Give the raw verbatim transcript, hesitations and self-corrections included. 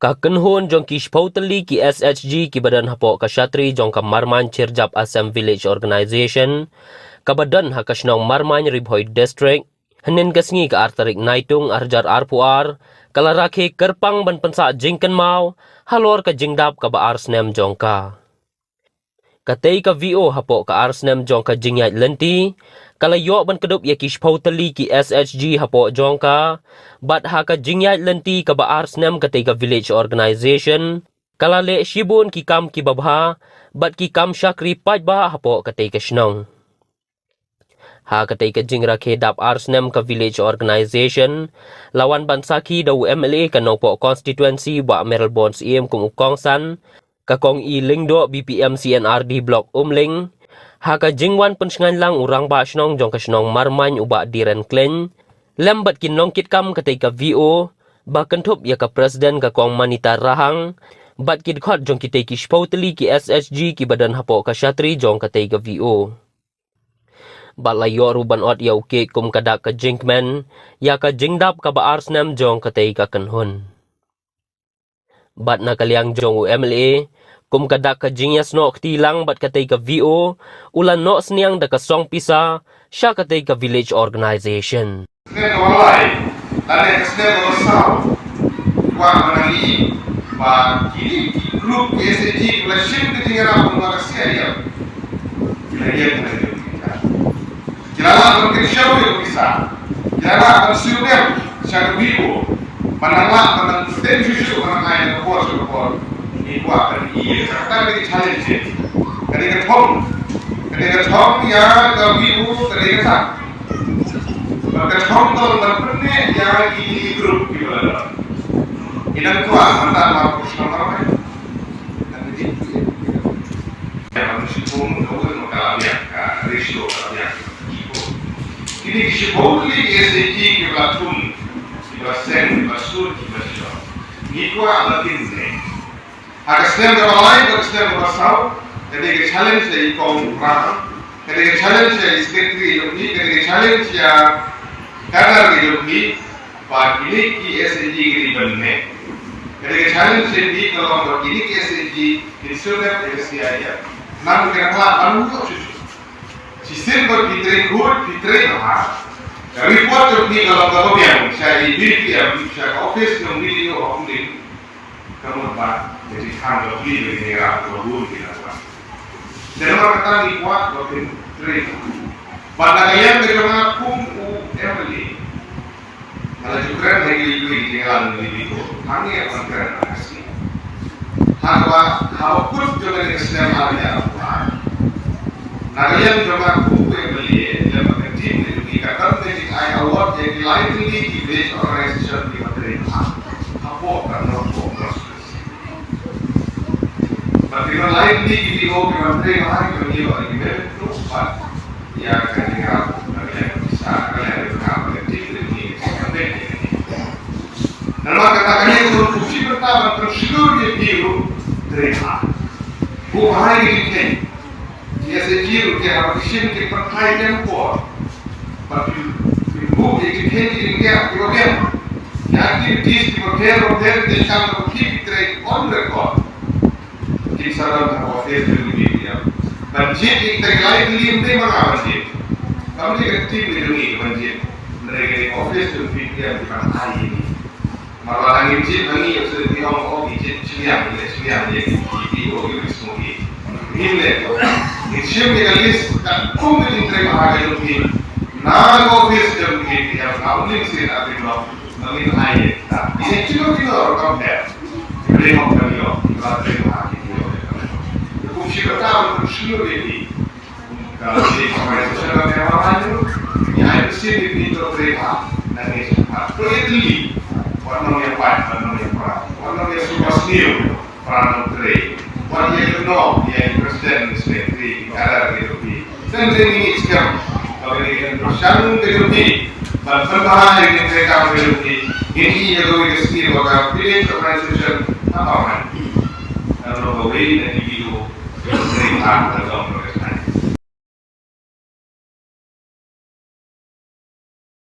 Ka kynhun jong ki shiphew tylli ki S H G kiba don hapoh ka shatri jong ka Marmain Chirjap Assam Village Organization, kaba don ha ka shnong Marmain, Ri Bhoi District, hynnin ka sngi ka ar tarik Naitung ar hajar arphew ar, ka la rakhe kyrpang ban pynsah jingkynmaw halor ka jingdap kaba ar snem jong ka. Katei ka V O hapoh ka ar snem jong ka jingïaid lynti, ka la ïoh ban kdup ïa ki shiphew tylli ki S H G hapoh jong ka, bad ha ka jingïaid lynti kaba ar snem katei ka village organization, ka la leh shibun ki kam kiba bha, bad ki kam shakri paidbah hapoh katei ka shnong. Ha katei ka jingrakhe dap ar snem ka village organization, la wan ban sakhi da u M L A ka Nongpoh constituency Bah Mayralborn Syiem kum u kongsan, ka Kong E. Lyngdoh B P M C N R D Block Umling, ha ka jingwan pynshngaiñ lang u rangbah shnong jong ka shnong Marmain u Bah Diren Klein, lem bad ki nongkitkam katei ka V O, ba kynthup ïa ka president ka Kong Manita Rahang, bad ki dkhot jong kitei ki shiphew tylli ki S H G kiba don hapoh ka shatri jong katei ka V O. Bad la ïoh ruh ban ot ïa u cake kum ka dak ka jingkmen ïa ka jingdap kaba ar snem jong katei ka kynhun. Bad na ka liang jong u M L A, kum ka dak ka jingïasnoh kti lang bad katei ka V O, u la noh synñiang da ka song pisa sha katei ka village organization. Snem kaba lai, lane ka snem kaba saw, kwah ban nang ïohi ba kine ki group ki S H G ki la shim ka jingïarap, ba ka C I F ki la ïeng ha ka jong ki. Ki la lah ban kynshew ïa ka pisa, ki la lah ban siew dem sha ka V O, ban nang lah ban nang pynbeit shuh shuh, ban nang ai na ka por sha ka por. Ngi kwah ban ïohi ïa kata ka dei ka challenge, ka dei ka thong, ka dei ka thong ïa ka V O, ka dei kata. Bad ka thong ka long ban pynneh ïa kine ki group kiba la don. Ngi dang kwah mynta ba ka shnong Marmain, nang ïa ki, ïa ki, ïa ka shnong ka wan ka la biang, ka ratio ka la biang. Kine ki shiphew tylli ki S H G kiba la thung, kiba seng, kiba sur, kiba shong, ngi kwah ba kin neh. Ha ka snem kaba lai bad ka snem kaba saw, ka dei ka challenge ïa i Kong Rahang, ka dei ka challenge ïa i secretary jong phi, ka dei ka challenge ïa cadre jong phi, ba kine ki S H G ki dei ban neh. Ka dei ka challenge ïa phi ka long ba kine ki S H G kin siew dem ïa ka C I F. Namar ki nang lah ban ïoh shuh shuh. Shisien ba phi trei khuid, phi trei bha, ka report jong phi ka long kaba biang sha i B P M, sha ka office jong B D O of Umling. Ka mut ba ka jingkhang ka plie ba ki nongrep ka bun ki nongrep. Te namar kata ngi kwah ba phin trei. Bad na ka liang ka jong nga kum u M L A, nga la ju kren ha ki liang ki jingïalang ki liang ko. Hangne ban kren ha ka sngi, ha kaba, haba kut jong kane ka snem ar hajar arphew ar, na ka liang jong nga kum u M L A lem bad ka team ka jong ngi, ka don ka jingai award ïa ki lai tylli ki village organization kiba trei bha hapoh ka North Pole constituency. Bad ki don lai tylli ki V O kiba trei bha, kiba ngi ïoh ïa ki memento bad ïa ka jingïarap na ka liang ka pisa, na ka liang ka jingïarap ka team ka jong ngi, ka bad ïa ka team. Namar kata kane ka long ka khubsih bynta ban pynshlur ïa phi ruh trei bha. Buh bha ïa ki jingkheiñ. Ki S H G ruh ki hap ban shim ki pyrthei ïa ka por. Bad phi, phi buh ïa ki jingkheiñ ki jingkheiñ kiba biang. Ki activities kiba pher ba pher ki jingkheiñ kiba phi, phi trei on record. Kin sa don ha office jong ki B P M. Ban jied ïa kita ki lai tylli ym dei ma nga ban jied. Kam dei ka team ka jong ngi ban jied. Hynrei ka dei office jong ki B P M ki ban ai ïa ngi. Namar lada ngim jied ha ngi, ïoh shu ki ong, oh, ngi jied shiliang, ngi leh shiliang ïa ki, ki, ki, oh, ngi leh sngewbha. Ngim leh. Ngin shim ïa ka list katkum ka jingtrei bha ka jong ki na ka office jong ki, ïa, na u ning sien ha ki block. Ba ngin ai ïa kita. Ngi leh kino kino ruh kam pher. Ki trei bha ka jong ki, ki trei bha ki jong ki. Ka kum shi kata ruh ka shlur ïa ki. Ka organization ka Myanmar Rajiv, ïa, ïa, sien ïa ki to trei bha, na ngi sien bha. To ïa tylli, wat nang ïa pait, wat nang ïa pra, wat nang ïa sngewbha sniew, pra nang trei. Wat ïa kynnoh ïa i president, secretary, cadre ki to ki. Then training is come. Ba ka dei ka pyrshang ka jong ki, ban pynbha ïa ka treikam ka jong ki. Ngin ïa kawei ka scheme ba ka village organization hapdeng. Ka long kawei na ki video. Ka long kawei na ki video.